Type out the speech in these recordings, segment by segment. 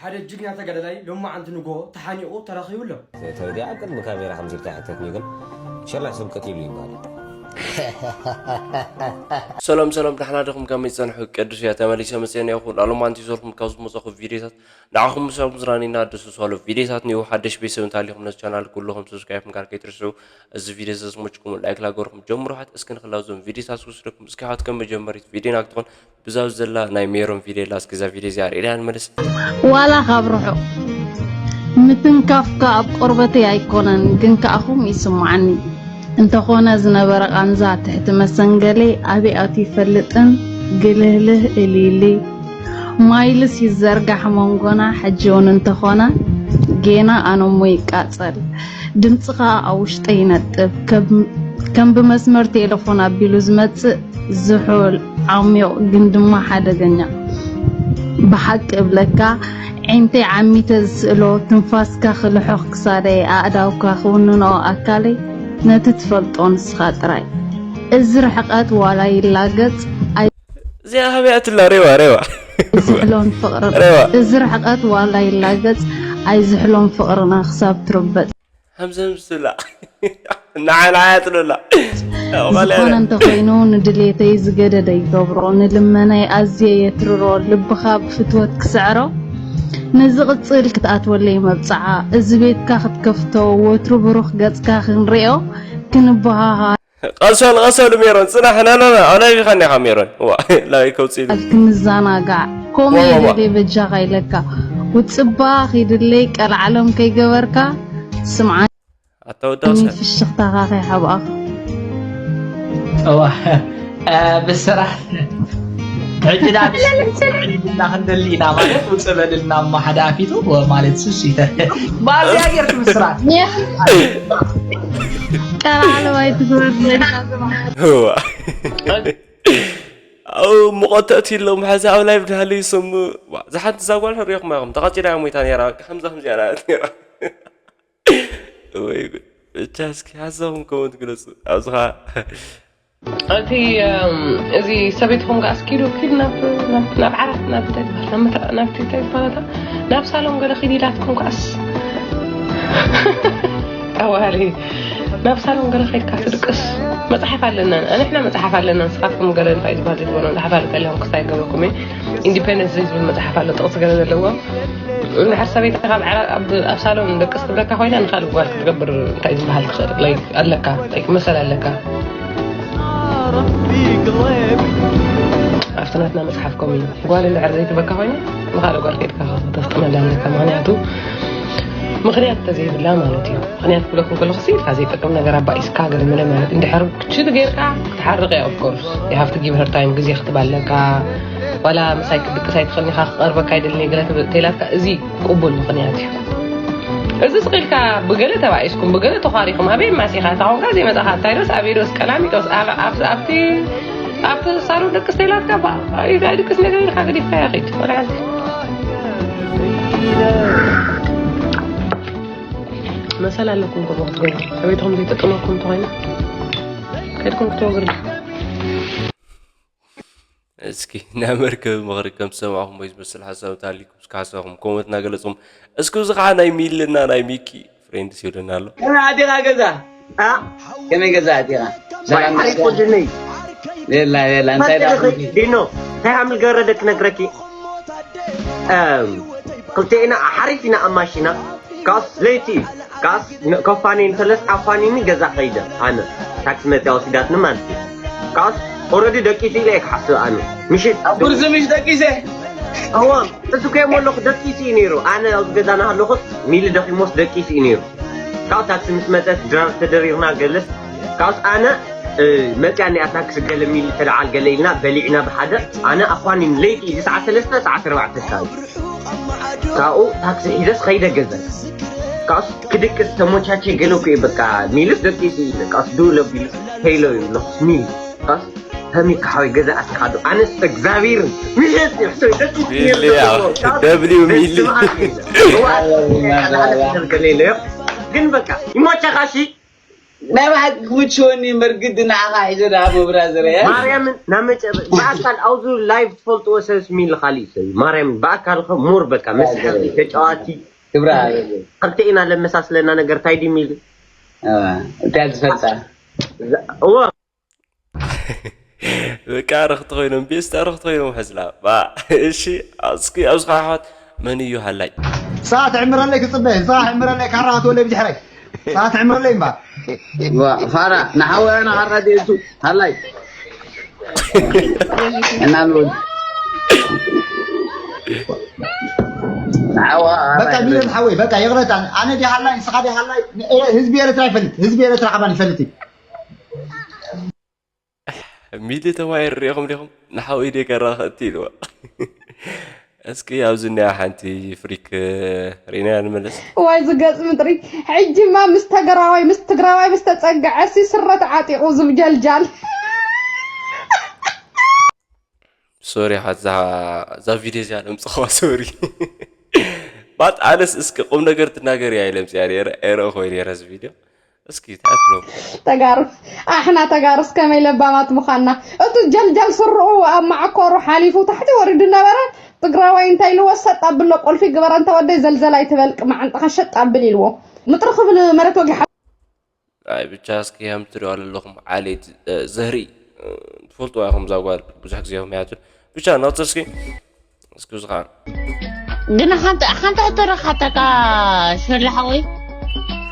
ሓደ ጅግና ተጋዳላይ ሎማዓንቲ ንግሆ ተሓኒቑ ተረኺቡ ኣሎ። ተረዲኣ ኣብ ቅድሚ ካሜራ ከምዚ ኢልካ ሕተትኒ ግን ሸላ ሰብ ቀቲሉ ይበሃል። ሰላም ሰላም፣ ደሕና ዲኹም? ከመይ ጸንሑ? ቅዱስ እያ ተመሊሰ መጽኤ ነይኹ። ሎማዓንቲ ይዞልኩም ካብ ዝመጸኹ ቪዲዮታት ንዓኹም ምሳኹም ዝራኒና ደስ ዝባሉ ቪዲዮታት ንዩ። ሓደሽ ቤተሰብ እንተሃሊኹም ነዚ ቻናል ኩልኹም ሰብስክራይብ ምግባር ከይትርስዑ። እዚ ቪዲዮ እዚ ዝመችኩም ላይክ ላገርኩም ጀምሩ። ሓት እስኪ ንክላብ ዞም ቪዲዮታት ዝወስደኩም እስኪ ሓት ከም መጀመሪት ቪዲዮና ክትኾን ብዛው ዘላ ናይ ሜሮን ቪድዮ ኣላ። እስኪ እዛ ቪድዮ እዚኣ ርኢና ንመለስ። ዋላ ካብ ርሑቕ ምትንካፍካ ኣብ ቆርበተይ ኣይኮነን ግን ከኣ ከምኡ ይስምዓኒ። እንተኾነ ዝነበረ ቃንዛ ትሕቲ መሰንገለይ ኣበይ ኣትዩ ይፈልጥን ግልህልህ እልይልይ ማይልስ ይዘርጋሕ መንጎና ሕጂ እውን እንተኾነ ጌና ኣነሞ ይቃጸል ድምጽኻ ኣብ ውሽጠይ ይነጥብ ከም ብመስመር ቴለፎን ኣቢሉ ዝመጽእ ዝሑል፣ ዓሚቕ ግን ድማ ሓደገኛ። ብሓቂ እብለካ ዒንተይ ዓሚተ ዝስእሎ ትንፋስካ ክልሖኽ ክሳደይ ኣእዳውካ ክውንንኦ ኣካለይ ነቲ ትፈልጦ ንስኻ ጥራይ። እዚ ርሕቐት ዋላ ይላገጽ ኣይ። እዚኣ ሃበያትላ ሬዋ ሬዋ ዝሕሎን ፍቕርና ሬዋ እዚ ርሕቐት ዋላ ይላገጽ ኣይዝሕሎን ፍቕርና ክሳብ ትርበጽ። ሃምዘምዝላ ንዓይ ንዓይ ኣጥሉላ ዝኾነ እንተኾይኑ ንድሌተይ ዝገደደ ይገብሮ ንልመናይ ኣዝየ የትርሮ ልብኻ ብፍትወት ክስዕሮ ንዝቕጽል ክትኣትወለይ መብጽዓ እዚ ቤትካ ክትከፍቶ ወትሩ ብሩኽ ገጽካ ክንሪኦ ክንበሃሃ ቀሰሉ ቀሰሉ ሜሮን ጽናሕ ናናና ኣናቢኻ እኒኻ ሜሮን ዋ ላበይ ከውፅእ ኢሉ ክንዘናጋዕ ከምኡ እየ ደልየ በጃኻ ኢለካ ውፅባ ኺድለይ ቀልዓለም ከይገበርካ ስምዓኒ ኣታ ወዲ ኣውሳድ ፍሽኽታኻ ከይሓብኣኻ እዋ ብስራሕ ሕጂ ዳ ብስራሕ ክንደሊ ኢና ማለት ውፅእ በልልና እሞ ሓደ ኣፊቱ ማለት ሱስ ይተ ባዚያ ጌርክ ብስራሕ ቀልዓለም ኣይትግበር እዋ ኣብ ሙቐት ተእትይሎም ሕዚ ኣብ ላይቭ ድሃሉ ይሰሙ ዝሓንቲ እዛ ጓል ሕሪኹም ኢኹም ተቐፂላ እያ ሞይታ ነይራ ከምዛ ከምዚኣ ዳኣት ነይራ ወይ ጉድ ብቻ እስኪ ሓሳብኩም ከምኡ ትግለፁ ኣብዚ ኸዓ እቲ እዚ ሰበይትኹም ከኣ እስኪ ዶ ኪድ ናብ ናብ ዓራት ናብ እንታይ ይበሃል ናብቲ እንታይ ይበሃል ናብ ሳሎን ገለ ኪድ ኢላትኩም ከኣስ ኣዋሊ ናብ ሳሎን ገለ ከይድካ ትድቅስ መፅሓፍ ኣለና ንሕና መፅሓፍ ኣለና ንስኻትኩም ገለ እንታይ ዝበሃል ዘይትበሎ መፅሓፍ ኣሎ ተሊኹም ክስታይ ገበኩም ኢንዲፔንደንስ ዝብል መፅሓፍ ኣሎ ጥቕሲ ገለ ዘለዎ እንድሕር ሰበይትኻ ኣብ ሳሎን ደቅስ ትብለካ ኮይና ንኻልእ ጓል ክትገብር እንታይ ዝበሃል ትኽእል ኣለካ መሰል ኣለካ ኣብቲ ናትና መፅሓፍ ከምኡ እዩ ጓል እንድሕር ዘይትበካ ኮይና ንኻልእ ጓል ከይድካ ተፍጥመላ ኣለካ ምክንያቱ ምክንያት ተዘይብላ ማለት እዩ ምክንያት ክብለኩም ከለኹ ኢልካ ዘይጠቅም ነገር ኣባኢስካ ገለመለ ማለት እንድሕር ክትሽቱ ጌርካ ክትሓርቕ እያ ኦፍኮርስ you have to give her time ግዜ ክትባ ኣለካ ዋላ ምሳይ ክትድቅስ ኣይትኽእልኒ ኢኻ ክቐርበካ ኣይደልን እየ ገለ ትብል ተይላትካ እዚ ቅቡል ምኽንያት እዩ እዚ ስቕ ኢልካ ብገለ ተባኢስኩም ብገለ ተዃሪኹም ኣበይ ማሲኻ እታ ኾንካ ዘይመጻኻ እንታይ ዶስ ኣበይ ዶስ ቀላሚጦስ ኣብቲ ኣብቲ ሳሎን ድቅስ ተይላትካ ኣይድቅስ ነገር ኢልካ ገዲፍካያ ኺድ ወላ ሓንቲ መሰል ኣለኩም ከምኡ ክትገብሩ ሰበይትኹም ዘይጠቅመኩም እንተኾይና ከድኩም ክትወግሩ እስኪ ናይ መርከብ ምኽሪ ከም ዝሰማዕኹም ወይ ዝመስል ሓሳብ ተሃሊኩም እስኪ ሓሳብኩም ኮመንት እናገለፅኩም እስኪ እዚ ከዓ ናይ ሚልና ናይ ሚኪ ፍሬንድስ ይብለና ኣሎ ኣዴኻ ገዛ ከመይ ገዛ ኣዴኻ ሰላም ሓሪፍ ወድነይ ሌላ ሌላ እንታይ ዲኖ እንታይ ሓምል ገረደ ክነግረኪ ክልቴና ሓሪፍ ኢና ኣብ ማሽና ካስ ለይቲ እዩ ካስ ከፋኒ እንተለስ ኣፋኒኒ ገዛ ከይደ ኣነ ታክሲ መፅያ ወሲዳትኒ ማለት እዩ ካስ ኦረዲ ደቂሱ ኢለ እየ ክሓስብ ኣነ ምሽት ብርዚ ምሽ ደቂሰ እዋ እሱ ከየሞ ኣለኹ ደቂሱ እዩ ነይሩ ኣነ ኣብዚ ገዛ ናሃለኹስ ሚሊ ደኺሞስ ደቂሱ እዩ ነይሩ ካብ ታክሲ ምስ መፀት ድራር ተደሪርና ገለስ ካብስ ኣነ መፅያ እኒኣ ታክሲ ገለ ሚሊ ተለዓል ገለ ኢልና በሊዕና ብሓደ ኣነ ኣኳኒ ለይቲ እዚ ሰዓት ሰለስተ ሰዓት ኣርባዕተ ክሳብ ካብኡ ታክሲ ሒዘስ ኸይደ ገዘ ካብስ ክድቅስ ተሞቻቸ ገለ ኩ በቃ ሚልስ ደቂሱ ኢለ ካብስ ድውለ ቢሉ ሄሎ ይብሎ ሚል ካብስ ከመይ ክሓወይ ገዛ ኣትካ ዶ ኣነስ እግዚኣብሔር ምሸት ይሕሰብ ደቂሱ ሚሊ ያው ደብሊው ሚሊ ገለ ኢለዮ ግን በቃ ይሞቻኻ ሺ ናይ ብሓቂ ክምችወኒ እምበር ግዲ ንዓኻ ሒዘ ደኣ ብብራዘር እያ። ማርያምን ናብ መጨረ ብኣካል ኣብዚ ላይቭ ትፈልጥዎ ሰብስ ሚሊ ካሊእ ሰብ እዩ። ማርያምን ብኣካል ከ ሙር በቃ መስሓቂ ተጫዋቲ ክብራ ክልተ ኢና ለመሳስለና ነገር ታይ ድዩ ሚሊ እታ ዝፈልጣ እዎ በቃ ረኽቲ ኮይኖም ቤስታ ረኽቲ ኮይኖም ሕዝላ ባ እሺ እስኪ ኣብዚ ከዓ ኣሕዋት መን እዩ ሃላይ ሰዓት ዕምረለይ ክፅበ ሰዓት ዕምረለይ ካራ ክትወለይ ብድሕረይ ሰዓት ዕምረለይ እምባ ፋራ ንሓወያና ሃራ ደቱ ሃላይ እናሉ ንሓዋ በቃ ሚሊዮን ሓወይ በቃ ይቕረታ ኣነ ዲ ሃላይ ንስኻ ዲ ሃላይ ህዝቢ ኤርትራ ይፈልጥ ህዝቢ ኤርትራ ከማን ይፈልጥ እዩ ሚሊ ተባሂር ሪኢኹም ዲኹም ንሓወይ ዴ ከራ ከእቲ ኢልዋ እስኪ ኣብዚ እኒኣ ሓንቲ ፍሪክ ርኢናያ ንመለስ ዋይ ዝገጽ ምጥሪ ሕጂማ ምስ ተገራዋይ ምስ ትግራዋይ ምስ ተጸግዐ ሲ ስረ ተዓጢቑ ዝብጀልጃል ሶሪ ሓዛ እዛ ቪድዮ እዚኣ ለምፅኸዋ ሶሪ ባት ኣነስ እስኪ ቁም ነገር ትናገር እያ ኢለ ምፅያ ኤረ ኮይነ ረዚ ቪድዮ እስኪ ትኣትሎም ተጋሩ ኣሕና ተጋሩስ ከመይ ለባማት ምዃንና እቱ ጀልጀል ስርኡ ኣብ ማዓኮሩ ሓሊፉ ታሕቲ ወሪዱ ነበረ ትግራዋይ እንታይ ኢልዎ ሰጥ ኣብሎ ቁልፊ ግበረ እንተ ወደይ ዘልዘል ኣይትበል ቅማዕ እንጥኻ ሸጥ ኣብል ኢልዎ ምጥሪ ክብል መሬት ወጊሓ ኣይ ብቻ እስኪ ከም ትሪኦ ኣለኹም ዓሌት ዘህሪ ትፈልጥዋ ኢኹም እዛ ጓል ብዙሕ ግዜ ኢኹም ያትን ብቻ ናትር እስኪ እስኪ እዚ ከዓ ግን ሓንቲ ሓንቲ ሕቶ ዶ ሓተካ ሸላ ሓወይ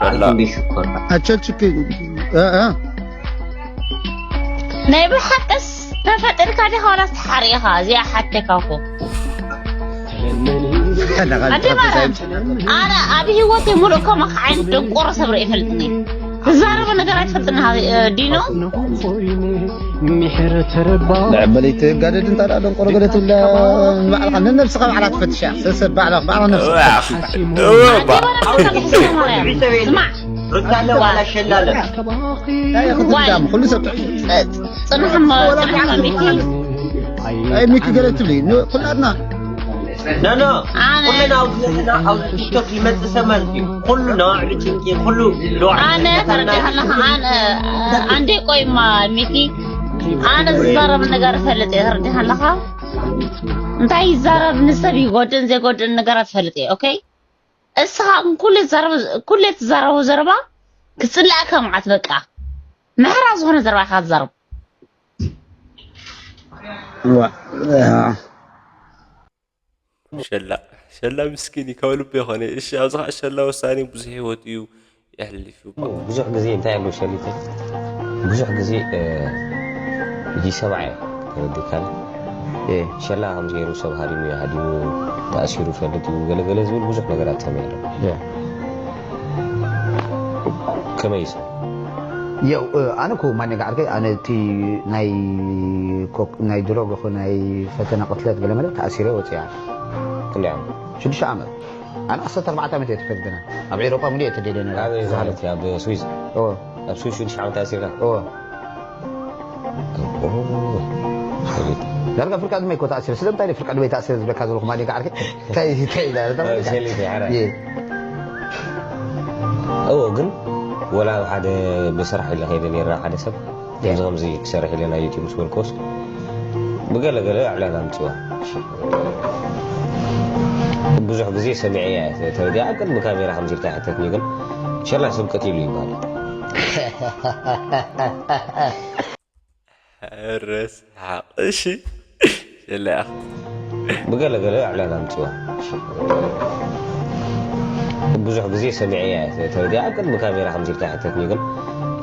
ፈላ ክንደይ ሽኮር ኣቸልችክ ናይ ብሓቅስ ተፈጢርካ ዲኻ ዋላስ ተሓሪእኻ እዚኣ ሓተካ እኮ ኣደ ማርያም ኣነ ኣብ ህይወተይ ሙሉእ ከማኻ ዓይነት ደንቆሮ ሰብ ርኢ ይፈልጥኒ ትዛረቦ ነገር ኣይትፈልጥኒ ዲኖ ምሕረት ረባ ንዕበለይ ትጋደድ እንታ ደኣ ደንቆሮ ገለ ትብላ ንባዕልኻ ንነብስኻ ባዕላ ትፈትሽ እያ ሰሰብ ባዕላ ባዕላ ነብስኻ ትፈትሽ እወ እባ ስማዕ ርካለ ዋላ ሸላለ እንታይ ኢኹም ትዛም ኩሉ ሰብ ትሕሹ ጽናሕ እሞ ጽናሕ እሞ ሚኪ ኣይ ሚኪ ገለ ትብሊ ኩላትና ኖ ኖ ኣነ ኩልና ኣብዚ ዘለና ኣብዚ ቲክቶክ ይመጽእ ሰብ ማለት እዩ ኩሉ ነዋዕሉ ጭንቂ ኩሉ ኣነ ተረዲኻ ኣለኻ ኣነ ኣንዴ ቆይማ ሚኪ ኣነ ዝዛረብ ነገር ፈልጥ እየ ተረዲኻ ኣለኻ እንታይ ይዛረብ ንሰብ ይጎድእን ዘይጎድእን ነገራት ፈልጥ እየ ኦኬ እስኻ ግን ኩሉ ትዛረቦ ዘረባ ክጽላእካ መዓት በቃ ምሕራ ዝኾነ ዘረባ ኢኻ ትዛረብ ሸላ ሸላ ምስኪን እዩ ካብ ልቡ የኾነ እሺ ኣብዚ ከዓ ሸላ ወሳኒ ብዙሕ ህይወት እዩ የሕልፍ ይባል ብዙሕ ግዜ እንታይ ኣሎ ሸሊተ ብዙሕ ግዜ ሕጂ ሰብዓ እየ ተረዲካኒ ሸላ ከም ገይሩ ሰብ ሃዲሙ እዩ ሃዲሙ ተኣሲሩ ፈልጥ እዩ ገለገለ ዝብል ብዙሕ ነገራት ሰሚዐ ኣሎ ከመይ እዩ ሰብ ያው ኣነ ኮ ማን ጋር ከ ኣነ እቲ ናይ ኮክ ናይ ድሮግ ኮ ናይ ፈተና ቅትለት ገለ መለ ተኣሲረ ወፅያ ክንደይ ዓመት ሽዱሽተ ዓመት ኣነ ዓሰርተ ኣርባዕተ ዓመት እየ ተፈትነ ኣብ ኤሮጳ ሙሉ እየ ተደልየ ነረ ኣበይ ማለት እዩ ኣብ ስዊዝ ኦ ኣብ ስዊዝ ሽዱሽተ ዓመት ኣሲርካ ኦ ሸሊት ዳርጋ ፍርቃ ድመይ ኮ ተኣሲረ ስለምንታይ ፍርቃ ድመይ ተኣሲረ ዝብለካ ዘለኹ ማን ጋር ከ እንታይ እንታይ ኢላ ሸሊት ይሓራ እዎ ግን ወላ ኣብ ሓደ ብስራሕ ኢለ ከይደ ነራ ሓደ ሰብ ከምዚ ከምዚ ክሰርሕ ኢለ ናይ ዩቲብ ምስ በልኮስ ብገለገለ ዕላል ኣምፅዋ ብዙሕ ግዜ ሰሚዐያ ተረዲኣ ቅድሚ ካሜራ ከምዚ ኢልካ ሕተትኒ ግን ሸላ ሰብ ቀቲሉ ይበሃል ረስሓቕ እሺ ሸላ ኢኻ ብገለገለ ዕላል ኣምፅዋ ብዙሕ ግዜ ሰሚዐያ ተረዲኣ ቅድሚ ካሜራ ከምዚ ኢልካ ሕተትኒ ግን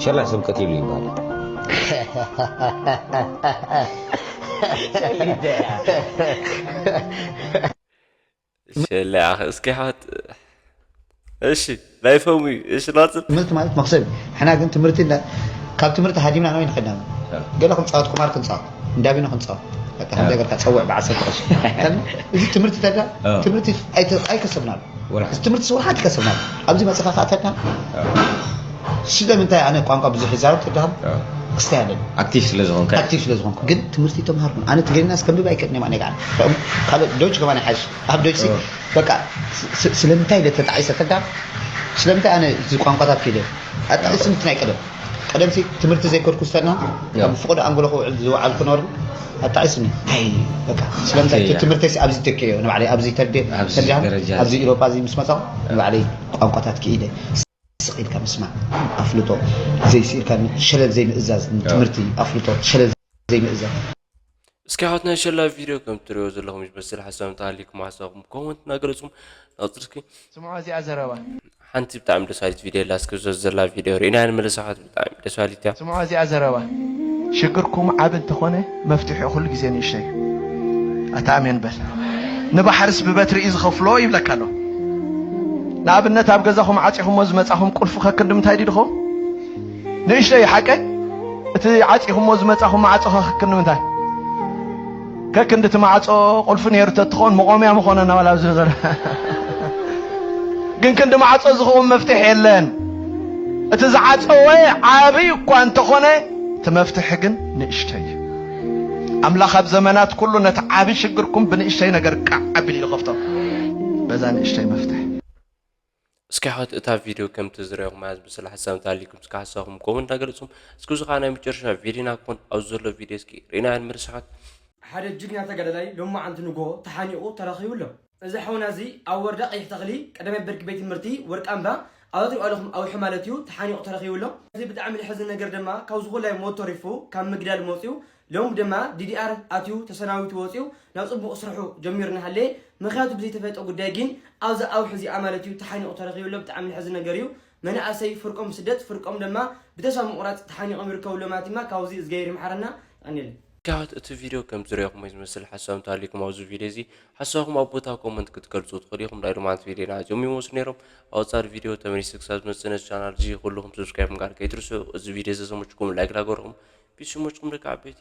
ሸላ ሰብ ቀቲሉ ይበሃል ሸላ ኢኻ እስኪ ሓወት እሺ ላይፎም እዩ እሺ ናፅል ትምህርቲ ማለት መክሰብ እዩ። ሕና ግን ትምህርቲ እንዳ- ካብ ትምህርቲ ሃዲምና ናበይ ንኸድና ገለ ክንፃወት ቁማር ክንፃወት እንዳቢኖ ክንፃወት በቃ ከምዚ ገርካ ፀውዕ ብዓሰርተ ቅርሺ ተልና፣ እዚ ትምህርቲ ተዳ ትምህርቲ ኣይተ- ኣይከሰብናሉ እዚ ትምህርቲ ስወሓት ይከሰብናሉ ኣብዚ መፅኻ ከዓ ተድና ስለምንታይ ኣነ ቋንቋ ብዙሕ ይዛረብ ተድሃም ክስታይ ኣለኒ ኣክቲቭ ስለ ዝኾንካ ኣክቲቭ ስለ ዝኾንኩ ግን ትምህርቲ ተምሃርኩን ኣነ ትግርኛ ስከንብብ ኣይክእልን እየ ማእነ ከዓ ካልእ ዶች ከማን ይሓሽ ኣብ ዶች ሲ በቃ ስ- ስለምንታይ ኢለ ተጣዒሰ ተዳ ስለምንታይ ኣነ እዚ ቋንቋታት ክኢለ ኣጣዒስም ናይ ቀደም ቀደምሲ ትምህርቲ ዘይከድኩ ዝፈና ካብ ፍቕዶ ኣንጎሎ ክውዕል ዝወዓልኩ ነበርኩ። ኣጣዒስኒ። ኣይ በቃ ስለምንታይ እቲ ትምህርተይሲ ኣብዚ ተክዮ ንባዕለይ ኣብዚ ተደ ኣብዚ ተደ ደረጃ ኣብዚ እዚ። ኢሮጳ እዚ ምስ መጻኹ ንባዕለይ ቋንቋታት ክኢለ ስቕ ኢልካ ምስማዕ ኣፍልጦ ዘይስኢልካ ሸለል ዘይምእዛዝ ትምህርቲ ኣፍልጦ ሸለል ዘይምእዛዝ እስኪ ኣሕዋትና ሸላ ቪድዮ ከም ትሪኦ ዘለኹም ዝመስል ሓሳብ እንተሃሊኩም ሓሳብኩም ኮመንት እናገለፅኩም ናቕፅር እስኪ ስምዖ እዚኣ ዘረባ ሓንቲ ብጣዕሚ ደስ ባሃሊት ቪድዮ ኣላ እስኪ ዘ- ዘላ ቪድዮ ርኢና ንመለስ ኣሕዋት ብጣዕሚ ደስ ባሃሊት እያ ስምዖ እዚኣ ዘረባ ሽግርኩም ዓብ እንተኾነ መፍትሒ ኩሉ ግዜ ንእሽተይ ኣታ ኣሜን በል ንባሕርስ ብበትሪ እዩ ዝኸፍሎ ይብለካ ኣሎ ንኣብነት ኣብ ገዛኹም ዓፂኹሞ ዝመፃኹም ቁልፊ ከክንዲ ምንታይ ድድኹም ንእሽተይ ሓቀ እቲ ዓፂኹሞ ዝመፃኹም ማዕፆ ከክክን ንምንታይ ከክንዲ እቲ ማዕፆ ቁልፊ ነይሩ ተትኸውን መቆምያ ምኾነ ናባላ ኣብዚ ዘሎ ግን ክንዲ ማዕፆ ዝኸውን መፍትሒ የለን እቲ ዝዓፀወ ዓብይ እኳ እንተኾነ እቲ መፍትሒ ግን ንእሽተይ እዩ ኣምላኽ ኣብ ዘመናት ኩሉ ነቲ ዓብይ ሽግርኩም ብንእሽተይ ነገር ቃዕ ኣቢሉ ይኸፍቶ በዛ ንእሽተይ መፍትሒ እስኪ ኣሕዋት እታ ቪድዮ ከምቲ ዝረኣኹም እያ ዝመስል ሓሳብ እንተሃሊኩም እስኪ ሓሳብኩም ኮመንት እናገለፅኩም እስኪ እዚ ከዓ ናይ መጨረሻ ቪድዮና ክኾን ኣብዚ ዘሎ ቪድዮ እስኪ ርኢና ንመለስ ኣሕዋት ሓደ ጅግና ተጋዳላይ ሎማዓንቲ ንግሆ ተሓኒቑ ተረኺቡ ኣሎ። እዚ ሓውና እዚ ኣብ ወረዳ ቀይሕ ተኽሊ ቀዳማይ ብርኪ ቤት ትምህርቲ ወርቃምባ ኣብ ትሪኦ ኣለኹም ኣውሒ ማለት እዩ ተሓኒቑ ተረኺቡ ኣሎ። እዚ ብጣዕሚ ልሕዝን ነገር ድማ ካብ ዝኹላይ ሞት ተሪፉ ካብ ምግዳል መፅዩ ሎም ድማ ዲዲኣር ኣትዩ ተሰናቢቱ ወፂኡ ናብ ፅቡቕ ስርሑ ጀሚሩ እናሃለየ ምኽንያቱ ብዘይተፈለጠ ጉዳይ ግን ኣብዛ ኣውሒ እዚኣ ማለት እዩ ተሓኒቑ ተረኺቡ ኣሎ። ብጣዕሚ ልሕዝን ነገር እዩ። መናእሰይ ፍርቆም ብስደት ፍርቆም ድማ ብተስፋ ምቑራፅ ተሓኒቖም ይርከቡ ኣለዉ ማለት ድማ ካብዚ እግዚኣብሔር ይምሓረና። የቐንየለይ። ኣሕዋት እቲ ቪድዮ ከም ዝረኹሞ ዝመስል ሓሳብ እንተሃሊኩም ኣብዚ ቪድዮ እዚ ሓሳብኩም ኣብ ቦታ ኮመንት ክትገልፁ ትኽእሉ ኢኹም ናይ ሎማዓንቲ ቪድዮና እዚኦም ይመስሉ ነይሮም ኣብ ወፃኢ ቪድዮ ተመሊሰ ክሳብ ዝመፅእ ነዚ ቻናል እዚ ኩልኹም ሰብስክራይብ ምግባር ከይትርስዑ እዚ ቪድዮ እዚ ዝመችኩም ላይክ ላገርኹም ፒስ ይመችኩም ደቂ ዓበይቲ